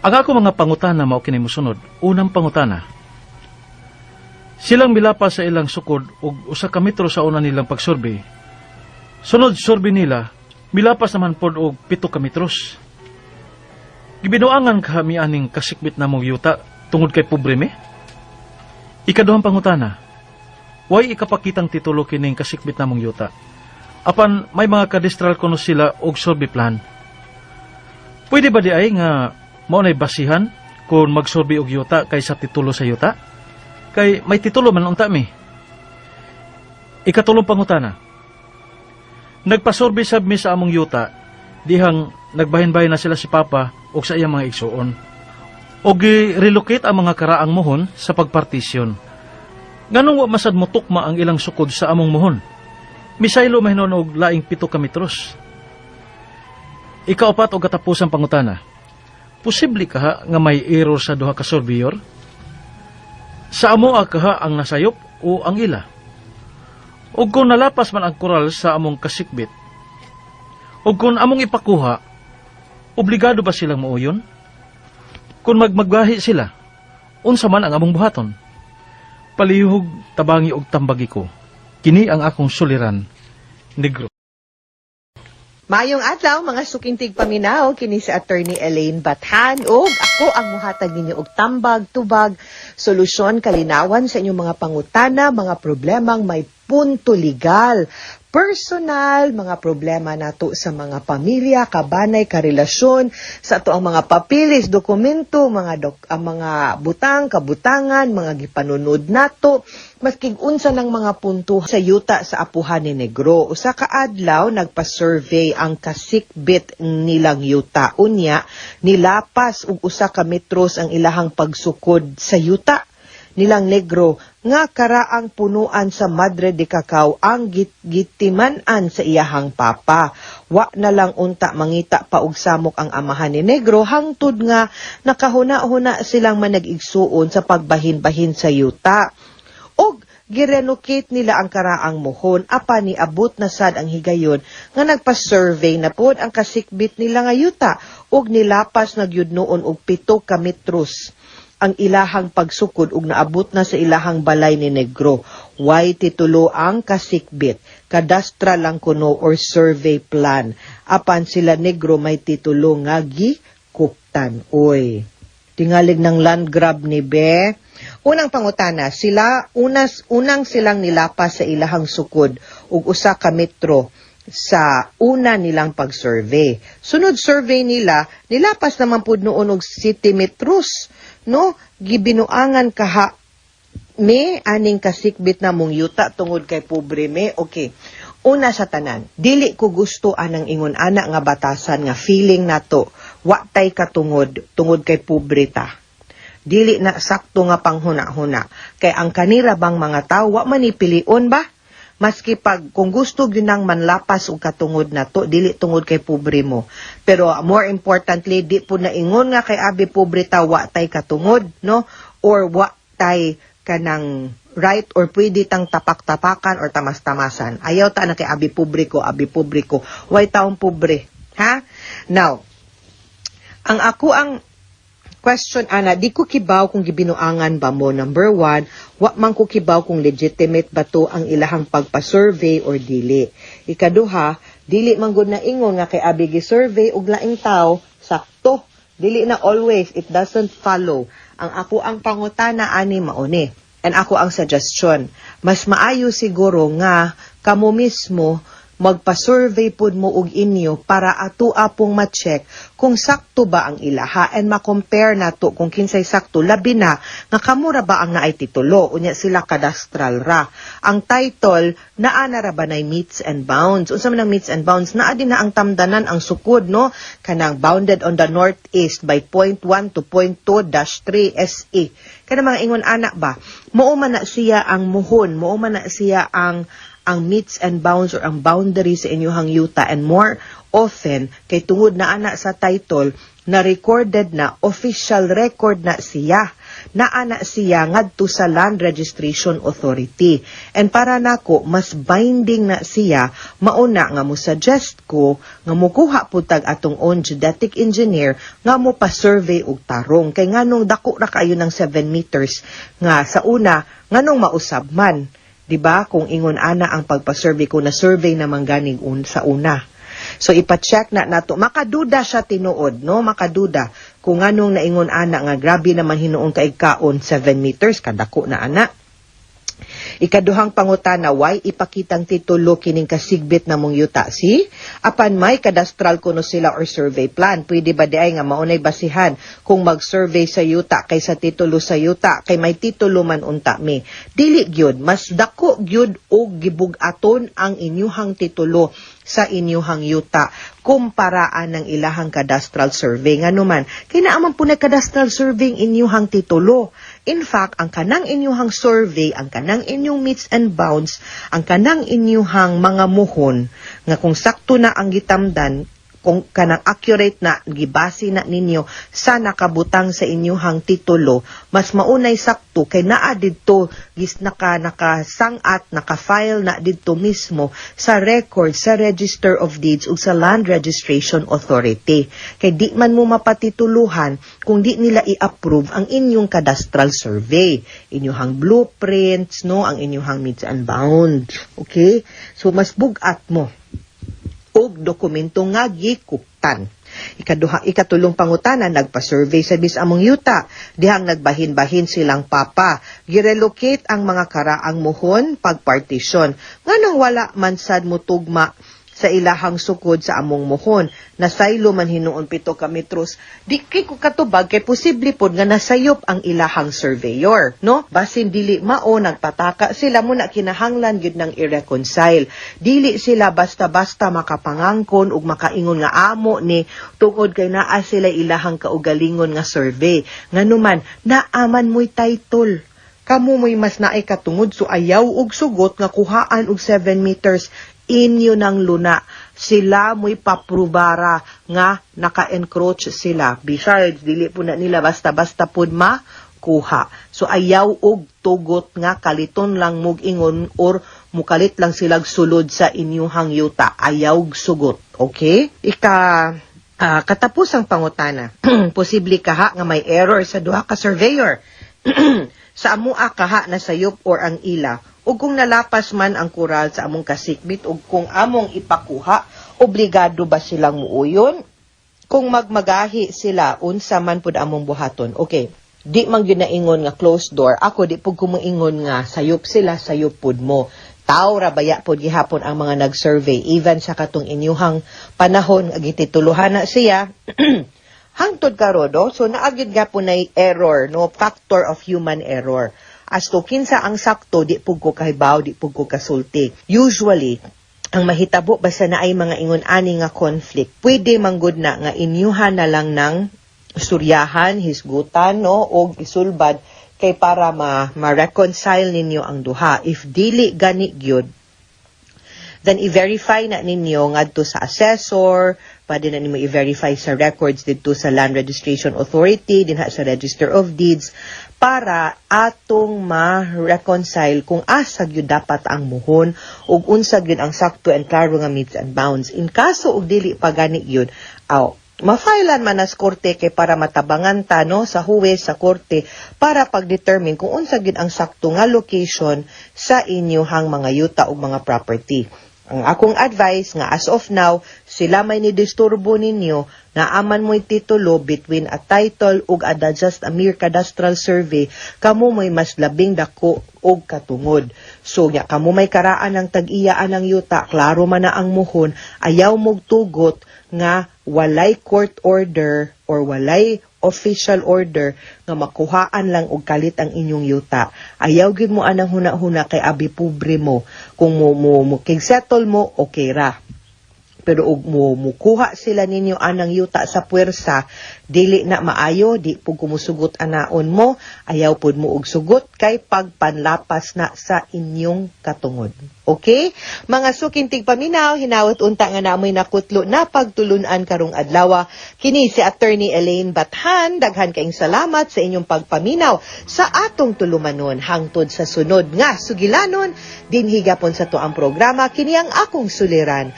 Ang ako mga pangutana mao kini mosunod. Unang pangutana. Silang milapas sa ilang sukod og 1 ka metro sa una nilang pagsurvey. Sunod survey nila, milapas naman pod og 7 ka metros. Gibinuangan kaha mi aning kasikbit namong yuta tungod kay pobre mi? Ikaduhang pangutana. Way ikapakitang titulo kining kasikbit namong yuta. Apan may mga kadastral kuno sila og survey plan. Pwede ba diay nga mao nay basihan kung magsurvey og yuta kaysa titulo sa yuta? Kay may titulo man unta mi. Ikatulong pangutana. Nagpasurvey sab mi sa among yuta dihang nagbahin-bahin na sila si Papa og sa iyang mga igsuon. Og gi-relocate ang mga karaang muhon sa pagpartisyon. Nganong wa masad motukma ang ilang sukod sa among muhon? Misaylo man hinuon og laing 7 ka metros. Ikaupat o katapusang pangutana. Posible kaha nga may error sa duha ka surveyor? Sa amo kaha ang nasayop o ang ila? O kung nalapas man ang koral sa among kasikbit, o kung among ipakuha, obligado ba silang muuyon? Kung magmagbahi sila, unsa man ang among buhaton? Palihog tabangi og tambagi ko. Kini ang akong suliran, Negro. Maayong adlaw, mga suking tigpaminaw, kini si Attorney Elaine Bathan ug ako ang muhatag ninyo og tambag, tubag, solusyon, kalinawan sa inyong mga pangutana, mga problemang may punto legal, personal, mga problema nato sa mga pamilya, kabanay, karelasyon, sa ato ang mga papilis, dokumento, ang mga butang, kabutangan, mga gipanunod nato, maskig unsa ng mga punto sa yuta sa apuhan ni Negro. Usa ka adlaw, nagpa-survey ang kasikbit nilang yuta. Unya, nilapas og 1 ka metros ang ilahang pagsukod sa yuta nilang Negro nga karaang punuan sa Madre de Cacao ang gitiman-an sa iyahang papa. Wa na lang unta mangita pa og samok ang amahan ni Negro hangtod nga nakahuna-huna silang manag-igsuon sa pagbahin-bahin sa yuta. Og girelocate nila ang karaang muhon, apan niabot na sad ang higayon nga nagpa-survey na pod ang kasikbit nila nga yuta ug nilapas na gyud noon og 7 ka metros ang ilahang pagsukod ug naabot na sa ilahang balay ni Negro. Way titulo ang kasikbit, kadastra lang kuno or survey plan. Apan sila Negro may titulo nga gikuptan. Uy, tingalig ng land grab ni Be. Unang pangutana, sila unang silang nilapas sa ilahang sukod ug 1 ka metro sa una nilang pag-survey. Sunod survey nila, nilapas naman pud noon og 7 metros, no? Gibinuangan kaha me aning kasikbit na mong yuta tungod kay pobre me? Okay. Una sa tanan, dili ko gusto anang ingon ana nga batasan nga feeling nato wa tay katungod tungod kay pobre ta. Dili na sakto nga panghuna-huna. Kay ang kanira bang mga tao wa man ni pilion ba? Maski pag kung gusto gyud nang manlapas og katungod nato, dili tungod kay pobre mo. Pero more importantly, di po na ingon nga kay abi pobre ta wa tay katungod, no? Or wa tay kanang right or pwede tang tapak-tapakan or tamas-tamasan. Ayaw ta na kay abi pobre ko, abi pobre ko. Way taong pobre. Ha? Now, ang ako ang question ana, di ko kibaw kung gibinuangan ba mo. Number one, wa man ko kibaw kung legitimate ba to ang ilahang pagpa-survey or dili. Ikaduha, dili man gud na ingon nga kay abi gi-survey og laing tao, sakto. Dili na always, it doesn't follow. Ang ako ang pangutana ani mauni. And ako ang suggestion, mas maayo siguro nga kamo mismo magpa-survey pud mo og inyo para ato apong ma-check kung sakto ba ang ilaha and ma-compare nato kung kinsay sakto, labi na nga kamo ra ba ang naay titulo. Unya sila kadastral ra. Ang title naa na ra ba nay metes and bounds? Unsa man ang metes and bounds? Naa din na ang tamdanan ang sukod, no? Kanang bounded on the northeast by 0.1 to 0.2-3 SE, kana mga ingon ana ba, mao man na siya ang muhon, mao man na siya ang metes and bounds or ang boundary sa inyong yuta. And more often kay tungod na ana sa title na recorded na, official record na siya. Naa na siya ngadto sa Land Registration Authority. And para nako, mas binding na siya. Mauna nga mo suggest ko nga mukuha pud tag atong own geodetic engineer nga mo pa-survey og tarong, kay nganong dako ra kayo ng 7 meters nga sa una, nganong mausab man, di ba, kung ingon ana ang pagpa-survey ko na survey naman ganing sa una? So ipa-check na nato. Makaduda siya tinuod, no? Makaduda kung nganong naingon ana nga grabe naman hinuon kay kaon 7 meters, kadako na ana. Ikaduhang pangutana, why ipakitang titulo kining kasigbit na mong yuta si? Apan may kadastral kuno sila or survey plan. Pwede ba diay nga maunay basihan kung mag-survey sa yuta kaysa titulo sa yuta, kay may titulo man unta mi? Dili gyud, mas dako gyud og gibug-aton ang inyuhang titulo sa inyuhang yuta kumparaan ng ilahang cadastral survey. Nganuman, kay naa man po na cadastral survey ang inyuhang titulo. In fact, ang kanang inyuhang survey, ang kanang inyong metes and bounds, ang kanang inyuhang mga muhon, nga kung sakto na ang gitamdan, kung kanang accurate na gibase na ninyo sa nakabutang sa inyuhang titulo, mas maunay sakto kay naa didto gis nakasangat, naka-file na didto mismo sa record sa Register of Deeds ug sa Land Registration Authority, kay di man mo mapatituluhan kung di nila i-approve ang inyong cadastral survey, inyong blueprints, no, ang inyong metes and bounds. Okay, so mas bugat mo og dokumento nga gikuptan. Ikaduha, ikatulong pangutana, nagpa-survey sa bis among yuta. Dihang nagbahin-bahin silang papa. Girelocate ang mga karaang muhon pagpartisyon. Nganong wala man sad mo tugma sa ilahang sukod sa among muhon? Nasaylo man hinuon 7 ka metros. Di kay ko katubag kay posible pod nga nasayop ang ilahang surveyor, no? Basin dili mao, nagpataka sila mo na kinahanglan gyud nang i-reconcile. Dili sila basta-basta makapangangkon ug makaingon nga amo ni tungod kay naa sila ilahang kaugalingon nga survey. Nganuman, naaman mo'y title, kamo mo'y mas naay katungod, so ayaw og sugot nga kuhaan og 7 meters inyo ng luna. Sila mo'y paprubara nga naka-encroach sila. Besides, dili po na nila basta-basta pud makuha. So ayaw og tugot nga kaliton lang mug ingon or mukalit lang silag sulod sa inyuhang yuta. Ayaw og sugot. Okay? Ika katapusang pangutana. Posible kaha nga may error sa duha ka surveyor? Sa amua kaha na sayop or ang ila? Ug kung nalapas man ang kural sa among kasikbit ug kung among ipakuha, obligado ba silang muuyon? Kung magmagahi sila, unsa man pud among buhaton? Okay. Di man gyud naingon nga closed door. Ako, di pud ko moingon nga sayop sila, sayop pud mo. Tao ra baya pud gihapon ang mga nag-survey, even sa katong inyuhang panahon nga gitituluhan na siya hangtod karon, no? So naa gyud gapon nay error, no, factor of human error. As to kinsa ang sakto, di pud ko kahibaw, di pud ko kasulti. Usually ang mahitabo basta naay mga ingon ani nga conflict, pwede manggod na nga inyuhan na lang ng suryahan, hisgutan, no, og isulbad kay para ma ma-reconcile ninyo ang duha. If dili gani gyud, then i-verify na ninyo ngadto sa assessor, pwede na nimo i-verify sa records didto sa Land Registration Authority, dinha sa Register of Deeds, para atong ma-reconcile kung asa gyud dapat ang muhon ug unsa gyud ang sakto and klaro nga metes and bounds. In kaso og dili pa gani gyud, aw, ma-filean man nas korte kay para matabangan ta, no, sa huwes, sa korte, para pag-determine kung unsa gyud ang sakto nga location sa inyuhang mga yuta ug mga property. Ang akong advice nga as of now, sila may ni disturbo ninyo, naaman mo'y titulo, between a title ug a just a mere cadastral survey, kamo mo'y mas labing dako og katungod. So nya kamo may karaan ng tag-iyaan ng yuta, klaro man na ang muhon, ayaw mog tugot nga walay court order or walay official order nga makuhaan lang og kalit ang inyong yuta. Ayaw gyud mo anang huna-huna kay abi pobre mo. Kung mo kig settle mo, okay ra. Pero ug mo mukuha sila ninyo anang yuta sa puwersa, dili na maayo, di pud kumusugot anaon mo, ayaw pud mo og sugot kay pagpanlapas na sa inyong katungod. Okay? Mga suking tigpaminaw, hinawat unta nga namoy nakutlo na pagtulunan karong adlaw. Kini si Attorney Elaine Bathan, daghan kaayong salamat sa inyong pagpaminaw sa atong tulumanon hangtod sa sunod nga sugilanon dinhi gapon sa tuang programa, kini ang akong suliran.